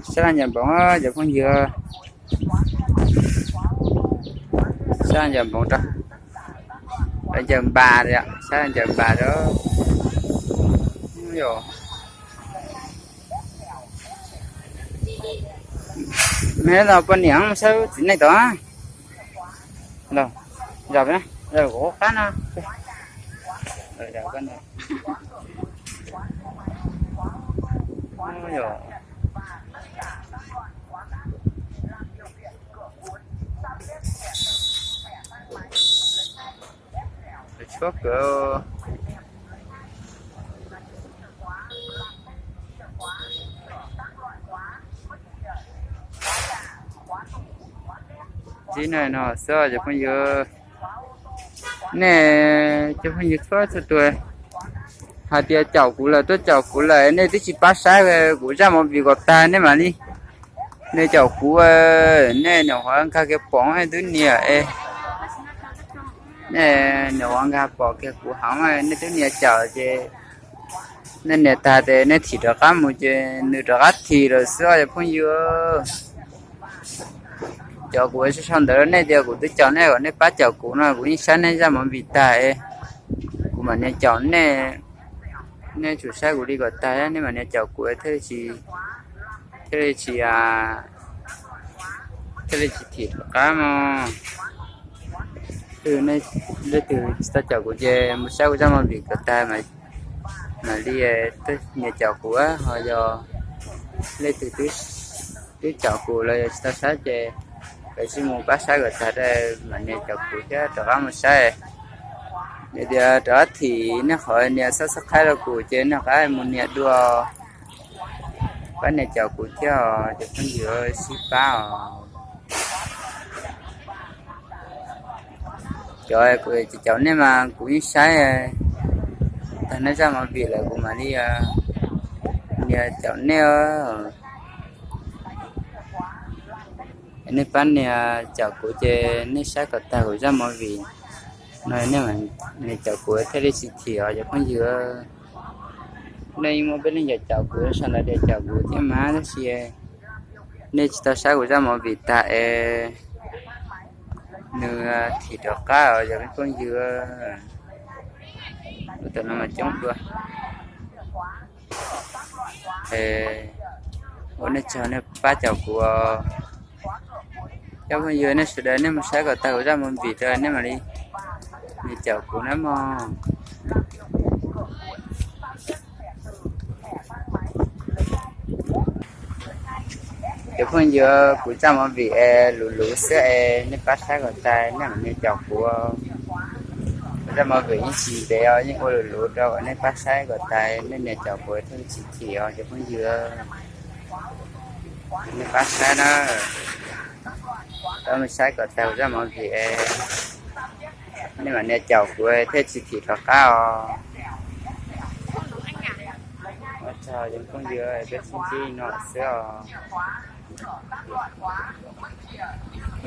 Sab laj ncaws npoov cov phooj ywg, sab laj ncaws npoov rau, lawv ncaws npas, sab laj ncaws npas rau. Me no poj niam mus saib txiv neej tod los, zos, zos kuv qab no. Tshuab kawg. Tib no no xwb cov phooj ywg. Nej cov phooj ywg txhua txhua tus hais tias caum kuv lawm, tuaj caum kuv lawm, nej twb tsis pab saib kuv zaj movie kom tag nej mam li nias caum kuv. Nej nyuam qhuav nkag kiag pom es twb nias, nej nyuam qhuav nkag pom kiag kuv heev, nej twb nias caum ces nej nias tag ces nej thim rov qab mus ces nws rov qab thim lawm xwb cov phooj ywg. Cov kuv sau ntawv rau nej tias kuv twb caum nej kom nej pab caum kuv no, kuv yeej saib nej zaj movie tag, kuv mam nias caum nej. Nej tsum saib kuv li kom tag, nej mam nias caum kuv thiaj li tsis, thiaj li tsis, thiaj li tsis thim rov qab mog. Leej twg tsis tau caum kuv ces mus saib kuv zaj movie kom tag mam li nias caum kuv, ho yog leej twg twb caum kuv los yog tsis tau saib ces kawg sim mus pab saib kom tag, mam nias caum kuv thiab rov qab mus saib. Yog tias rov qab thim nej qhov nias subscribe rau kuv ces nej rov qab mus nias dua, pab nias caum kuv thiab os cov phooj ywg, sib pab os. Cov kuv tsis caum nej mas kuv yeej saib tag nej zaj movie lawm kuv mam li nias caum nej. Nej pab nias caum kuv ces nej saib kom tag kuv zaj movie no, nej caum kuv thiaj li tsis thim os cov phooj ywg. Nej yeej muaj peb leej caum kuv, sau ntawv tias caum kuv thiab mas tab sis nej tsis tau saib kuv zaj movie tag es nws thim rov qab os cov phooj ywg. Ua tam no mas coob dua. Ua nej tsaug nej pab caum kuv. Cov phooj ywg nej sawv daws nej mus saib kom tag kuv zaj movie rau nej mam li nias caum kuv na mog. Cov phooj ywg, kuv zaj movie es luv luv xwb es nej pab saib kom tag nej mam nias caum kuv. Kuv zaj movie yeej tsis ntev os, yeej ua luv luv rau kom nej pab saib kom tag, nej nias caum kuv thiaj li tsis thim os cov phooj ywg. Nej pab saib na, pab mus saib kom tag kuv zaj movie es nej mam nias caum kuv thiaj tsis thim rov qab os. Ua tsaug cov phooj ywg, peb sib ntsib no xwb os.